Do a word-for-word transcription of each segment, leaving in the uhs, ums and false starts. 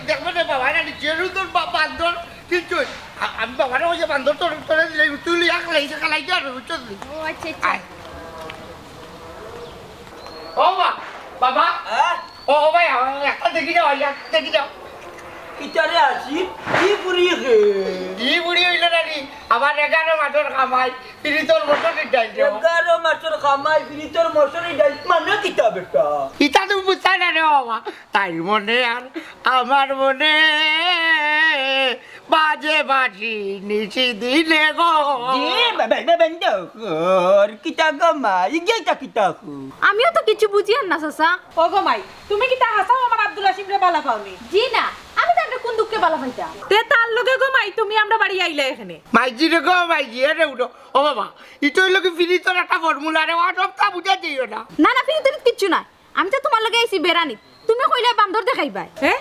দেখবে রে বাবা, এটা যে সুন্দর বা-, বান্দর, কিচ্ছু। আ-, আমি বাবারে ওই যে বান্দর তোর, তোরে দিলে, তুই লিয়া খেলাই, খেলাই যা আর, বুঝছস নি? ও আচ্ছা, আচ্ছা। আয়। ও মা, বাবা। হ্যাঁ? ও, ও ভাই, আমার একটা দেখি যাও, একটা দেখি যাও। কিতারে আসি? কি বুড়ি রে? কি বুড়ি হইল না রে? আমার এগারো মাসের কামাই, পিরিতর মসুরির ডাইল রে বাবা। এগারো মাসের কামাই, পিরিতর মসুরির ডাইল, মানে কিতা বেটা? ইতা তুমি বুঝছায় না রে বাবা। তাই মনে আর আমার মনে বাজে বাঁশি নিশি দিনে গো। এ বাবা, বাবা, বন্ধ কর। কিতা গো মা, ইগেটা কিতা কও? আমিও তো কিছু বুঝিয়ার না, চাচা। ও গো মাই, তুমি কিতা হাছাউ আমার আব্দুল হাসিমরে বালা পাওনি? জি না, আমি তারে কোন দুখে বালা পাইতাম? তে তার লগে গো মাই, তুমি আমরার বাড়ি আইলা এখানে। মাইজি রে গো, মাইজি, এরে উঠো। ও বাবা, ইটা অইলো কি পিরিতর একটা formula রে, ও সবটা বুঝাই দিও না। না, না, পিরিত টিরিত কিচ্ছু নাই। আমি তো তুমার লগে আইছি বেড়ানিত। তুমি কইলায় বান্দর দেখাইবায়। হে?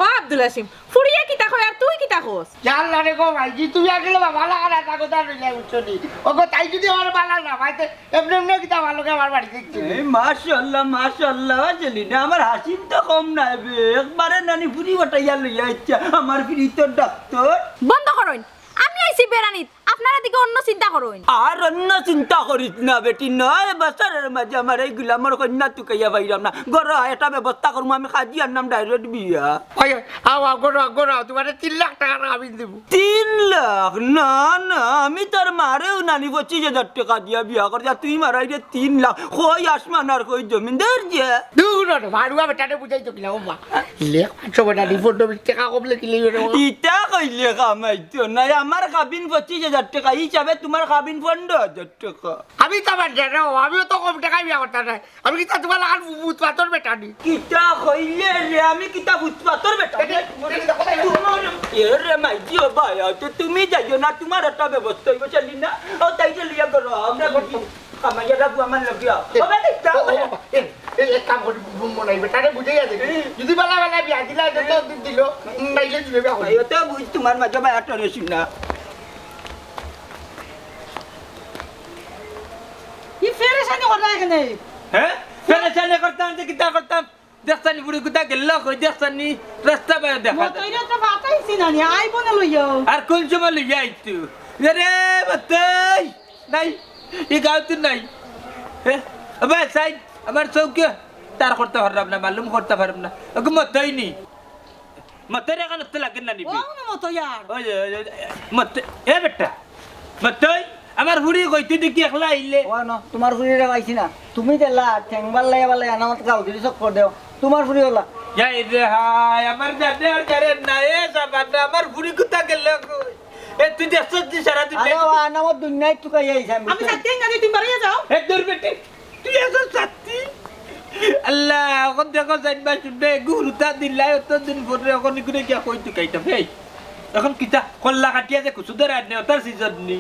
ও আব্দুল হাসিম, ফুড়িয়ে কিতা কয় আর তুই কিতা কস? জানলা রে গো মাইজি, তুমি আসলে বাবা লাগা না, তা কথা রইলা, বুঝছো নি? ও গো, তাই যদি আমার বালা না পাইতে, এমনে এমনে কিতা আমার লগে আমার বাড়ি দেখছি। এই মাশাআল্লাহ, মাশাআল্লাহ, জেলিনা, আমার হাসিম তো কম নাই বে, একবারে নানি ফুড়ি উঠাইয়া লইয়া আইচ্ছা, আমার পিরিতর ডাক্তর। বন্ধ করইন, আমি আইছি বেড়ানিত, আপনারা দিকে অন্য চিন্তা করইন। আর অন্য চিন্তা করিস না বেটি, নয় বছরের মাঝে আমার এই গুলামর কইন্যা তুকাইয়া পাইরাম না। ঘরো আয়, একটা ব্যবস্থা করমু আমি, কাজি আনরাম direct বিয়া। ওই, ওই, আও, আও, ঘরো আও, ঘরো আও, তুমারে তিন লাখ টেকার কাবিন দিমু। তিন লাখ? না, না, আমি তোর মারেও নানি পঁচিশ হাজার টেকা দিয়া বিয়া করছি, আর তুই মারাইরে তিন লাখ। কই আসমান আর কই জমিন, ধর যে। দূর হ রে, ভাড়ুয়া বেটারে বুঝাইতো কিলা, ও মা। লেখ পাঁচশো বেটা, রিপোর্ট নবী, টেকা কম লেখি লইবে রে, ও মা। ইতা কইলে কামাইতো নাই, আমার কাবিন পঁচিশ হাজার টেকা, ই হিসাবে তুমার কাবিন পনেরো হাজার টেকা। আমি তো আমার জানো, আমিও তো কম টেকায় বিয়া করতাম না। আমি কিতা তুমার লাখান ফুটপাতর বেটা নি? কিতা কইলে রে, আমি কিতা ফুটপাতর বেটা? এ, এ, এ, এ, এ, এ, এ রে মাইজি, ও ভাই, তো তুমি যাইও না, তুমার একটা ব্যবস্থা অইবো, চলি না? ও তাই চলিয়া করো, আমরা বুঝি। কামাইয়া রাখবো আমার লগে। এ, ও ভাই, যাও ও, ও, না। এ, এ, এক কাম করি, বু-, বু-, মনে হয় বেটারে বুঝাইয়া দেখি। হুম। যদি বালা বালা বিয়া দিলা, তো, তো দি-, দিল, নাইলে দিবে বিয়া করি। ভাই, ও তো বুঝ, তুমার মাঝে ভাই একটা রসুন না। ই ফেরেশানি করলা এখানে? হ্যাঁ? ফেরেশানি করতাম যে কিতা করতাম? দেখছনি ফুড়ি কুতা গেল, কই দেখছনি রাস্তা বায় দেখা যায়। মতইরে তো ফাটাইছি না নি, আইবো না লইয়াও। আর কোন সময় লইয়া আইতো? এরে মতই, নাই, ই গাঁওত নাই। হে, আবে সাইড, আমার চউখে তার করতা পাররাম না, মালুম করতা পাররাম না। ওগু মতই নি। মতইরে কানো তো লাগে না নিবি। ও না মতই আর। ওই, ওই, ওই, মতই, এ বেটা, মতই, আমার ফুড়ি কই, তুই দেখি একলা আইলে। ও না, তুমার ফুড়িরে পাইছি না। তুমি দিলা, ঠেং বাল্লাই বাল্লাই আনামত গাও, যদি চক্কর দেও। তুমার ফুড়ি অলা। যাই রে হায়, আমার জানে আর জানে না, এ সাবান না, আমার ফুড়ি কুতা গেল কই? এ, তুই দেখছস নি সারা দিন আরে, ও আনামত দুনিয়ায় তুকাই আইছে আমি। আমি সাথে না, তুমি বাড়িয়ে যাও। এ, দূর বেটি। তুই আছস ছাত্তি? আল্লাহ, অখন দেখো, জানবা শুনবে, গুরুতা দিলাই, অত দিন পরে অখন ইগুরে গিয়া কই তুকাইতাম? এই, অখন কিতা? কল্লা কাটিয়া যে কুচু ধরে আনে, অতার সিজন নি।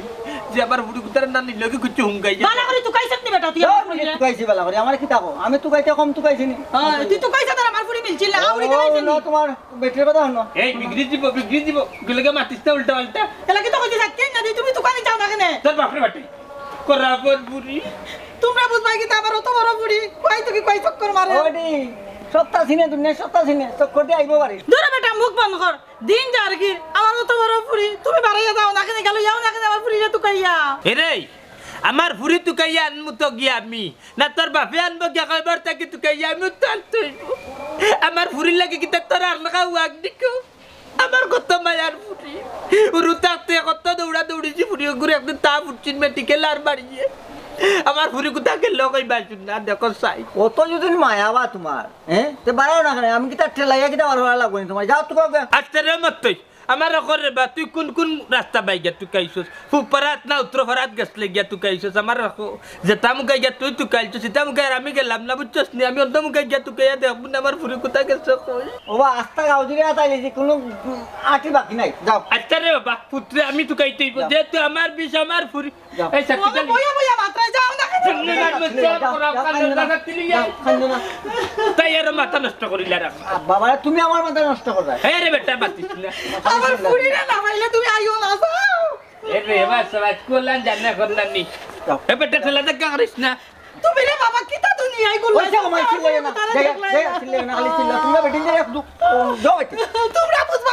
যে আমার ফুড়ি কুতার না নিলে কি কুচু হুমকাই যায়? বালা করি তুকাইছত নি বেটা, তুই আমার ফুড়িরে? তুকাইছি বালা করি, আমার কিতা কও? আমি তুকাইতে কম তুকাইছি নি? হ্যাঁ, তুই তুকাইছত আর আমার ফুড়ি মিলছিল না, আউরি ও, দিলাইছে না, নি? তুমার বেটির কথা হুনো। এই, বিগড়ি দিব, বিগড়ি দিব। গুলোকে মাতিস না উল্টা পাল্টা। এলা কিতা কইতে যাচ্ছেন না, তুমি তুকানি চাও না কেনে? তোর বাপরে বাটি। করাবর বুড়ি। তুমরা বুঝবায় কিতা, আমার অত বড় ফুড়ি, কই থাকি কই চক্কর মারে। ওডি, সত্তা চিনে দুনিয়া, সত্তা চিনে, চক্কর দি আইবো বাড়ি। দূর বেটা, মুখ বন্ধ কর। দিন যার কি, আমার অত বড় ফুড়ি, তুমি বাড়াইয়া দাও না কেনে, গেল যাও না কেনে আমার ফুড়িরে তুকাইয়া। এরে, আমার ফুড়ি তুকাইয়া আনমু তো গিয়া আমি, না তোর বাপে আনবো গিয়া, কয়বার থাকি তুকাইয়া আমি উত্তাল তুইব। আমার ফুড়ির লাগি কিতা তোর আর লাগা ওয়াক দিকো? আমার কত মায়ার ফুড়ি। উরু থাকতে কত দৌড়া দৌড়িছি ফুড়ি, ওগুরে একদিন তা ফুটছিল মেডিকেল আর বাড়িয়ে। আমার ফুড়ি কুতা গেল কই বাসুন না, দেখো চাই। অত যদি মায়া বা তুমার, হ্যাঁ? তে বাড়াও না কেনে, আমি কিতা ঠেলাইয়া কিতা বার করা লাগবো নি তুমার? যাও তো কাউকে। আচ্ছা রে মতই, আমার অখন রে বা, তুই কুন কুন রাস্তা বাইগা তুকাইছস? পুবপাড়াত না উত্তরপাড়াত গেছলে গিয়া তুকাইছস? আমার রাখো। যেতা মুখাই গিয়া তুই তুকাইলছস, সিতা মুখাই আর আমি গেলাম না, বুঝছস নি? আমি অন্য মুখাই গিয়া তুকাইয়া দেখমু না, আমার ফুড়ি কুতা গেছে কই? ও বা, আস্তা গাঁও জুড়ে আতাই দিছি, কুনু আটি বাকি নাই। যাও। আচ্ছা রে বাবা, পুত্রে আমি তুকাইতে অইব। যাও। যেহেতু আমার বিষ, আমার ফুড়ি। যাও। এই সাথে বইয়া বইয়া মাত্রায় যাও না কেনে? যাও, যাও, যাও, কান্দো না, কান্দো না। তাই আরো মাথা নষ্ট করিলা রে। আ, বাবা, তুমি আমার মাথা নষ্ট করো। হে রে বেটা, মাতিস না। আমার ফুড়িরে না পাইলে তুমি আইও না, যাও। এ রে, এবার সবাই স্কুল আর জানে করলাম নি। যাও। এ বেটা, ঠেলা ধাক্কা করিস না। তুমি রে বাবা, কিতা দুনিয়ায় গুল্লা ওই যে আমার চিল্লাইও না। তারা জায়গা, দেখলাই জায়গা না। চিল্লাইও না, খালি চিল্লা। তোমরা বেটিন জায়গা দু-, ও, যাও বেটি। তোমরা বুঝবা